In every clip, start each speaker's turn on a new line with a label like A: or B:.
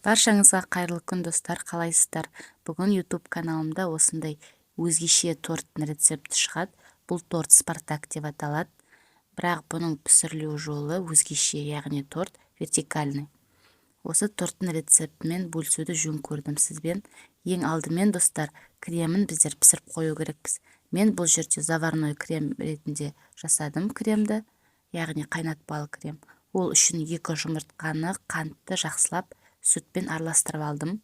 A: Баршаңызға қайырлы күн, достар! Қалайсыздар? Бүгін YouTube каналымда осындай өзгеше торттың рецепті шығады. Бұл торт «Спартак» деп аталады, бірақ бұның пісірілу жолы өзгеше, яғни торт вертикальный. Осы торттың рецептімен бөлісуді жөн көрдім сізбен. Ең алдымен, достар, кремін біздер пісіріп қою керекпіз. Мен бұл жерде заварной крем ретінде жасадым кремді, яғни қайнатпалы крем. Ол үшін 2 жұмыртқаны, қантты жақсылап сүтпен араластырып алдым.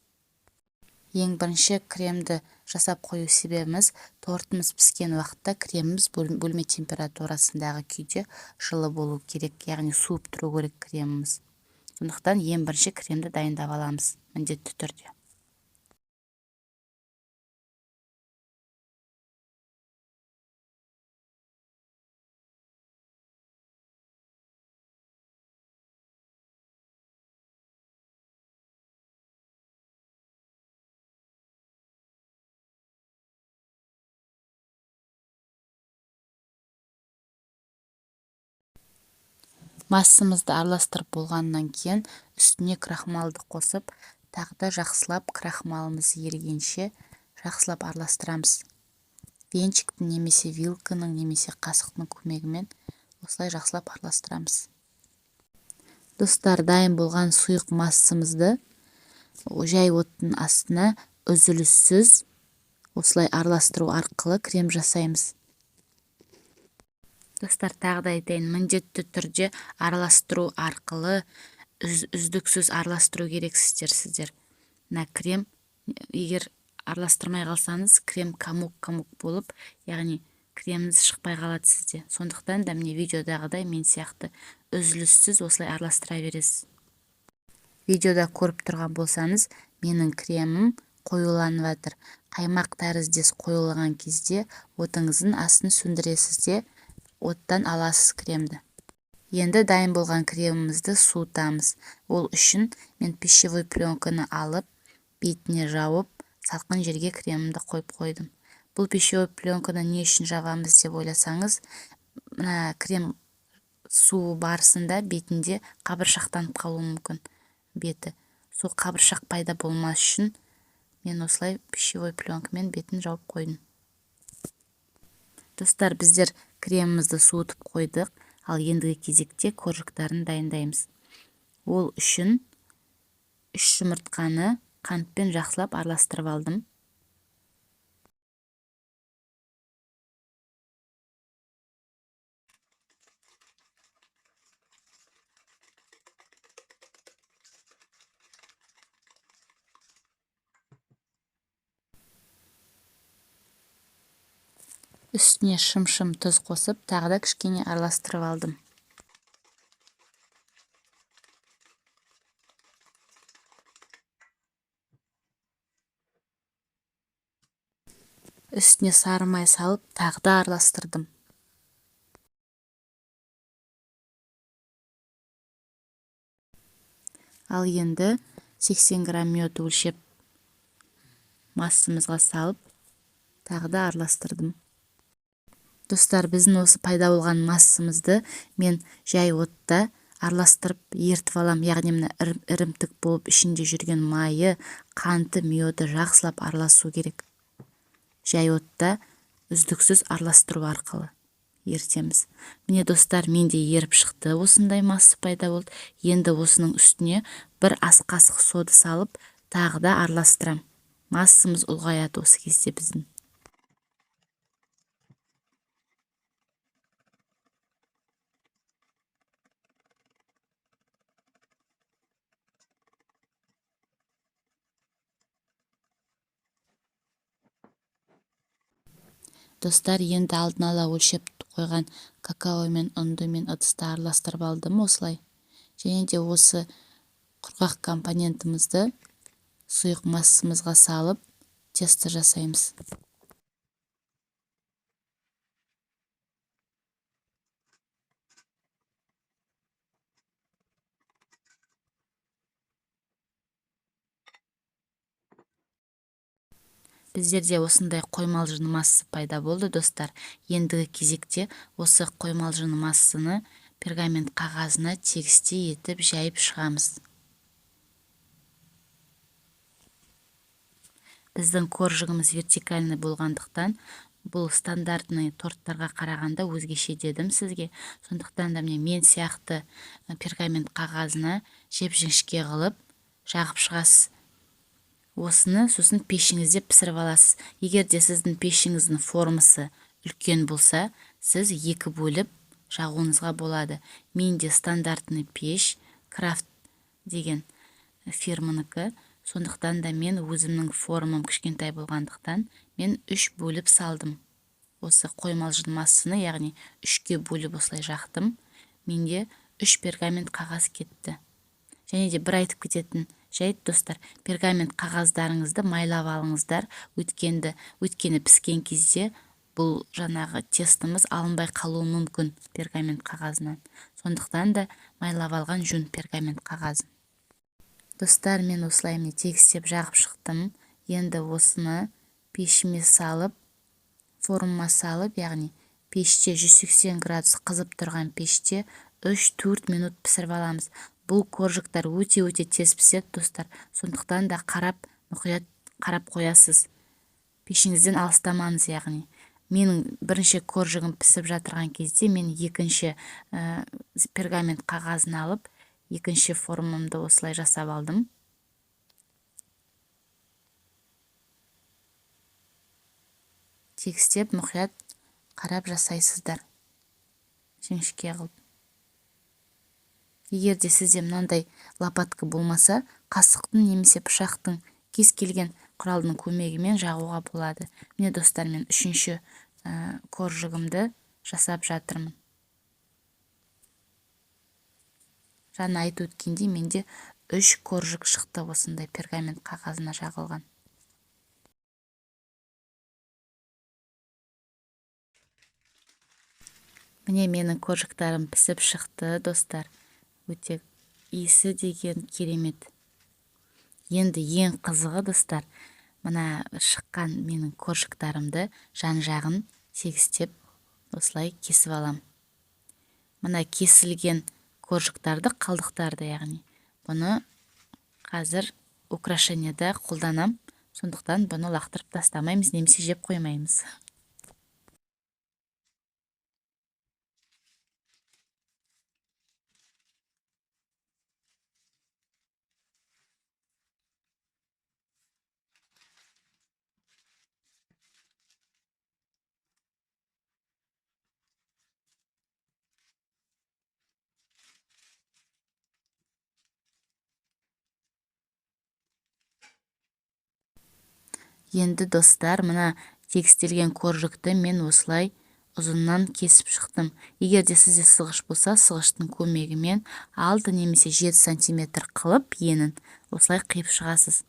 A: Ең бірінші кремді жасап қою себебіміз, тортымыз піскен уақытта креміміз бөлме температурасындағы күйде жылы болу керек, яғни суып тұру керек креміміз. Сондықтан ең бірінші кремді дайындап аламыз міндетті түрде. Массамызды араластырып болғаннан кейін үстіне крахмалды қосып, тағы да жақсылап крахмалымыз ерігенше жақсылап араластырамыз. Венчиктің немесе вилканың немесе қасықтың көмегімен осылай жақсылап араластырамыз. Достар, дайын болған сұйық массамызды жай оттың астына үзіліссіз осылай араластыру арқылы крем жасаймыз. Достар, тағы да айтайын, міндетті түрде араластыру арқылы үздіксіз араластыру керексіздер сіздер. Мына крем, егер араластырмай қалсаңыз, крем комок-комок болып, яғни креміңіз шықпай қалады сізде. Сондықтан да міне видеодағыдай мен сияқты үзіліссіз осылай араластыра бересіз. Видеода көріп тұрған болсаңыз, менің кремім қоюланып жатыр. Қаймақ тәріздес қоюлаған кезде отыңыздың астын сөндіресіз де оттан аласыз кремді. Енді дайын болған кремімізді суытамыз. Ол үшін мен пищевой пленканы алып, бетіне жауып, салқын жерге кремімді қойып қойдым. Бұл пищевой пленканы не үшін жабамыз деп ойласаңыз, мына крем суы барысында бетінде қабыршақтанып қалуы мүмкін беті. Сол қабыршақ пайда болмас үшін мен осылай пищевой пленкамен бетін жауып қойдым. Достар, біздер кремімізді суытып қойдық, ал ендігі кезекте коржиктарын дайындаймыз. Ол үшін 3 жұмыртқаны қантпен жақсылап араластырып алдым. Үстіне шым-шым тұз қосып, тағы да кішкене араластырып алдым. Үстіне сары май салып, тағы да араластырдым. Ал енді 80 грамм мед өлшеп массамызға салып, тағы да араластырдым. Достар, біздің осы пайда болған массамызды мен жай отта араластырып ертіп алам. Яғни мына ірімтік болып ішінде жүрген майы, қанты, меді жақсылап араласу керек. Жай отта үздіксіз араластыру арқылы ертеміз. Міне, достар, менде еріп шықты, осындай масса пайда болды. Енді осының үстіне бір ас қасық сода салып, тағы да араластырам. Массамыз ұлғаяды осы кезде біздің. Достар, енді алдын ала өлшеп қойған какао мен ұнды мен ыдыста араластырып алдым осылай. Және де осы құрғақ компонентімізді сұйық массамызға салып, тесто жасаймыз. Біздерде осындай қоймалжың массасы пайда болды, достар. Ендігі кезекте осы қоймалжың массаны пергамент қағазына тегістей етіп жайып шығамыз. Біздің коржигіміз вертикальный болғандықтан, бұл стандартный торттарға қарағанда өзгеше дедім сізге. Сондықтан да міне мен сияқты пергамент қағазына жіп-жіңішке қылып жағып шығасыз. Осыны сосын пешіңізде пісіріп аласыз. Егер де сіздің пешіңіздің формасы үлкен болса, сіз екі бөліп жағуыңызға болады. Менде стандартный пеш, Крафт деген фирманікі. Сондықтан да мен өзімнің формам кішкентай болғандықтан, мен үш бөліп салдым. Осы қоймалжың массаны, яғни үшке бөліп осылай жақтым. Менде үш пергамент қағаз кетті. Және де бір айтып кететін жайт, достар, пергамент қағаздарыңызды майлап алыңыздар, өйткені піскен кезде бұл жаңағы тестіміз алынбай қалуы мүмкін пергамент қағазынан. Сондықтан да майлап алған жөн пергамент қағазын. Достар, мен осылай міне тегістеп жағып шықтым. Енді осыны пешіме салып, формама салып, яғни пеште 180 градус қызып тұрған пеште 3-4 минут пісіріп аламыз. Бұл коржиктар өте-өте тез піседі, достар. Сондықтан да қарап, мұқият қарап қоясыз. Пешіңізден алыстамаңыз, яғни. Менің бірінші коржигім пісіп жатырған кезде мен екінші пергамент қағазын алып, екінші формамды осылай жасап алдым. Тегістеп мұқият қарап жасайсыздар. Жіңішке қылып. Егер де сізде мынандай лопатка болмаса, қасықтың немесе пышақтың, кез келген құралдың көмегімен жағуға болады. Міне, достар, мен үшінші коржигімді жасап жатырмын. Жаңа айтып өткендей, менде үш коржик шықты осындай пергамент қағазына жағылған. Міне, менің коржиктарым пісіп шықты, достар. Өте иісі деген керемет. Енді ең қызығы, достар, мына шыққан менің коржиктарымды жан-жағын тегістеп осылай кесіп алам. Мына кесілген коржиктарды, қалдықтарды, яғни бұны қазір украшениеда қолданам. Сондықтан бұны лақтырып тастамаймыз немесе жеп қоймаймыз. Енді, достар, мына тегістелген коржикті мен осылай ұзыннан кесіп шықтым. Егер де сізде сызғыш болса, сызғыштың көмегімен 6 немесе 7 сантиметр қылып енін осылай қиып шығасыз.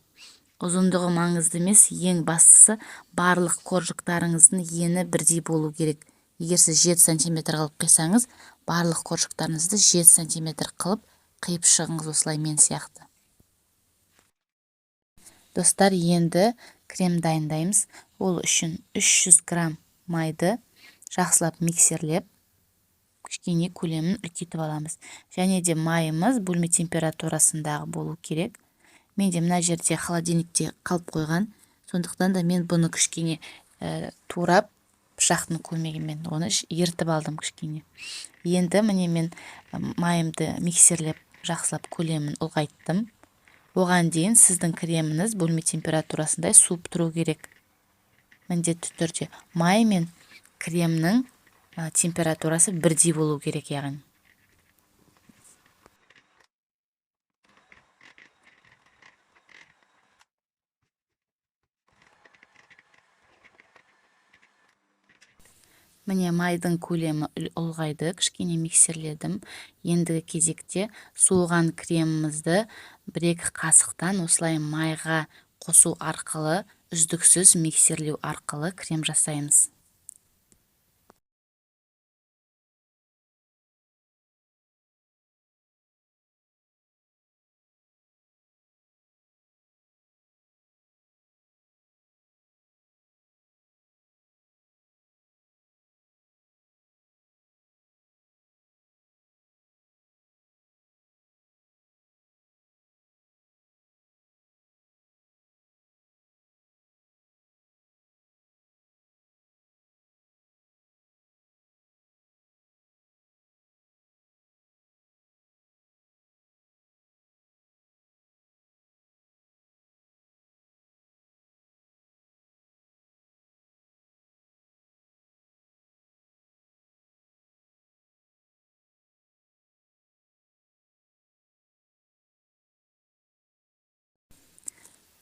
A: Ұзындығы маңызды емес, ең бастысы барлық коржиктарыңыздың ені бірдей болу керек. Егер сіз 7 сантиметр қылып қисаңыз, барлық коржиктарыңызды 7 сантиметр қылып қиып шығыңыз осылай мен сияқты. Достар, енді крем дайындаймыз. Ол үшін 300 грамм майды жақсылап миксерлеп, кішкене көлемін үлкейтіп аламыз. Және де майымыз бөлме температурасындағы болу керек. Менде мына жерде холодильникте қалып қойған. Сондықтан да мен бұны кішкене турап, пышақтың көмегімен оны ерітіп алдым кішкене. Енді міне мен майымды миксерлеп жақсылап көлемін ұлғайттым. Оған дейін сіздің креміңіз бөлме температурасындай суып тұру керек. Міндетті түрде май мен кремнің температурасы бірдей болу керек, яғни. Міне, майдың көлемі ұлғайды, кішкене миксерледім. Ендігі кезекте суыған кремімізді бір-екі қасықтан осылай майға қосу арқылы, үздіксіз миксерлеу арқылы крем жасаймыз.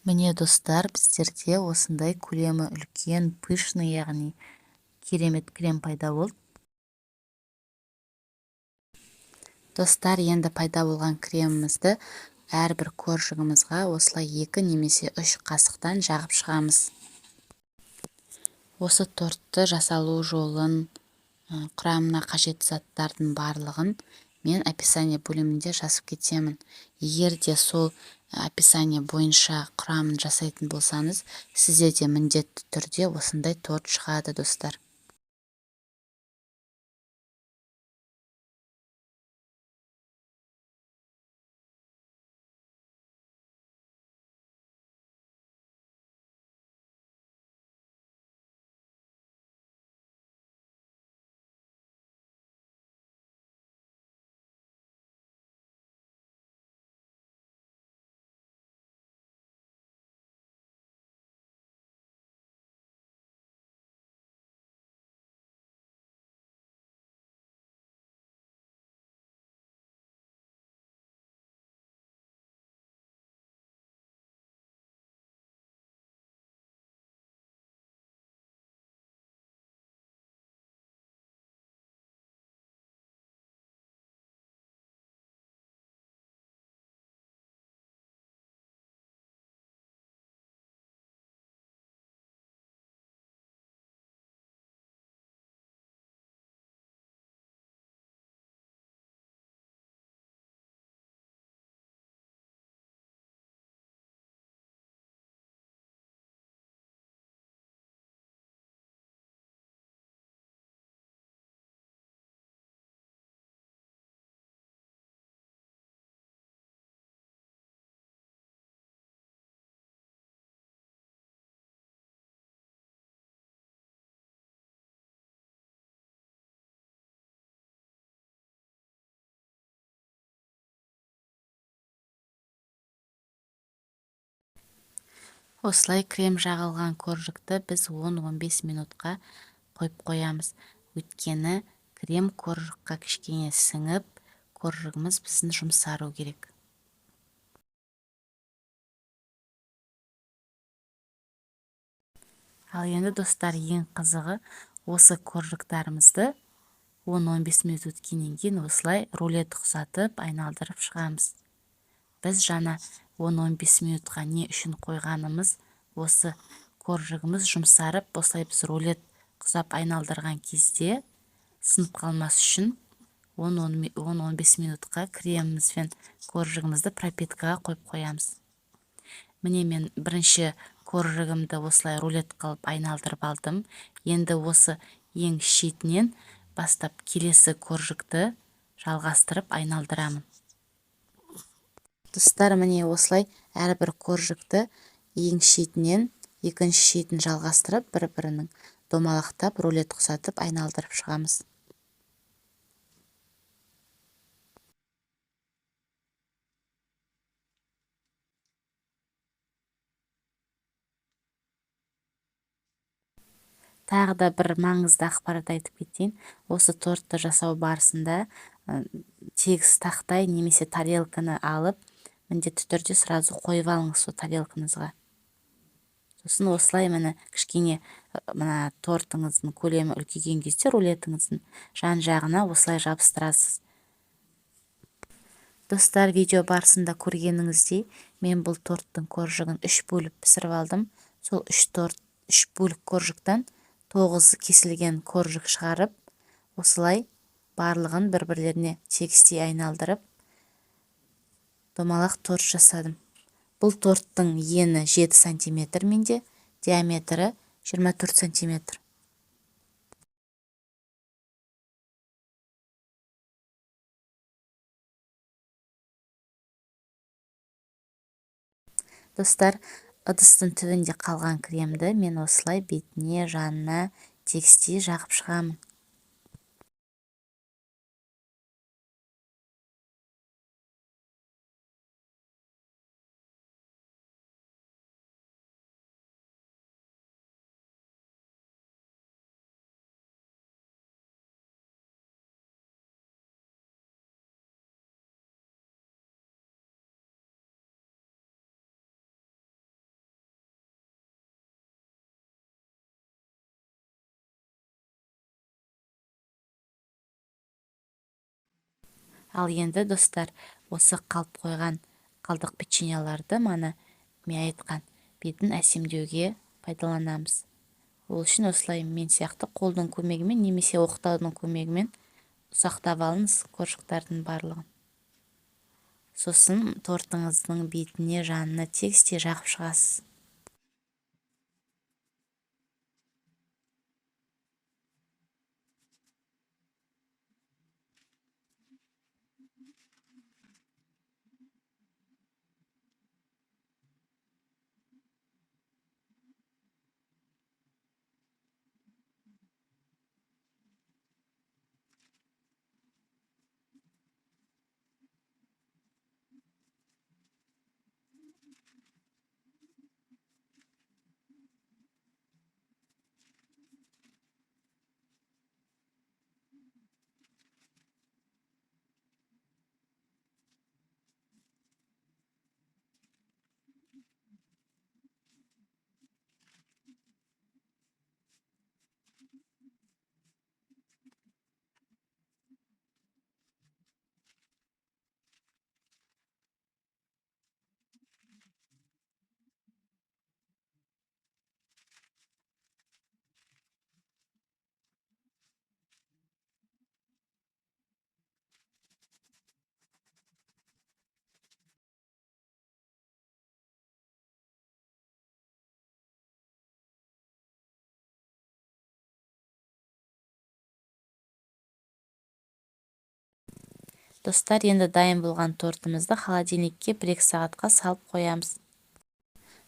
A: Міне, достар, біздерде осындай көлемі үлкен, пышный, яғни керемет крем пайда болды. Достар, енді пайда болған кремімізді әрбір коржигімізға осылай 2 немесе 3 қасықтан жағып шығамыз. Осы тортты жасалу жолын, құрамына қажетті заттардың барлығын мен описание бөлімінде жазып кетемін. Егер де сол описание бойынша құрамын жасайтын болсаңыз, сізде де міндетті түрде осындай торт шығады, достар. Осылай крем жағылған коржикті біз 10-15 минутқа қойып қоямыз. Өйткені крем коржикқа кішкене сіңіп, коржигіміз біздің жұмсару керек. Ал енді, достар, ең қызығы осы коржиктарымызды 10-15 минут өткеннен кейін осылай рулет ұқсатып айналдырып шығамыз. Біз жаңа 10-15 минутқа не үшін қойғанымыз осы коржигіміз жұмсарып, осылай біз рулет құсап айналдырған кезде сынып қалмас үшін 10-15 минутқа креміміз бен коржигімізді пропиткаға қойып қоямыз. Міне, мен бірінші коржигімді осылай рулет қылып айналдырып алдым. Енді осы ең шетінен бастап келесі коржикті жалғастырып айналдырамын. Достар, міне осылай әрбір коржикті ең шетінен екінші шетін жалғастырып, бір-бірінің домалақтап, рулет ұқсатып айналдырып шығамыз. Тағы да бір маңызды ақпарат айтып кетейін. Осы тортты жасау барысында тегіс тақтай немесе тарелканы алып, міндетті түрде сразу қойып алыңыз сол тарелкаңызға. Сосын осылай міне кішкене мына тортыңыздың көлемі үлкейген кезде рулетіңіздің жан-жағына осылай жабыстырасыз. Достар, видео барысында көргеніңіздей, мен бұл торттың коржигін 3 бөліп пісіріп алдым. Сол 3 торт, 3 бөлік коржиктан 9 кесілген коржик шығарып, осылай барлығын бір-бірлеріне тегістей айналдырып, домалақ торт жасадым. Бұл торттың ені 7 сантиметр менде, диаметрі 24 сантиметр. Достар, ыдыстың түбінде қалған кремді мен осылай бетіне, жанына тегістей жағып шығамын. Ал енді, достар, осы қалып қойған қалдық печеньеларды, мана мен айтқан, бетін әсемдеуге пайдаланамыз. Ол үшін осылай мен сияқты қолдың көмегімен немесе оқтаудың көмегімен ұсақтап алыңыз коржиктардың барлығын. Сосын тортыңыздың бетіне, жанына тегістей жағып шығасыз. Достар, енді дайын болған тортымызды холодильникке 1-2 сағатқа салып қоямыз.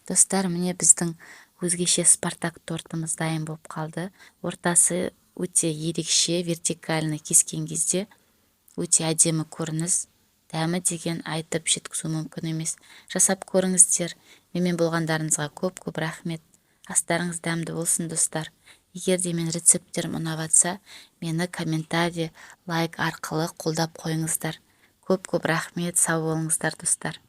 A: Достар, міне, біздің өзгеше Спартак тортымыз дайын болып қалды. Ортасы өте ерекше, вертикально кескен кезде өте әдемі көрініс. Дәмі деген айтып жеткізу мүмкін емес. Жасап көріңіздер. Менімен болғандарыңызға көп-көп рахмет. Астарыңыз дәмді болсын, достар. Егер де мен рецепттерім ұнап жатса, мені комментарий, лайк арқылы қолдап қойыңыздар. Көп-көп рахмет, сау болыңыздар, достар.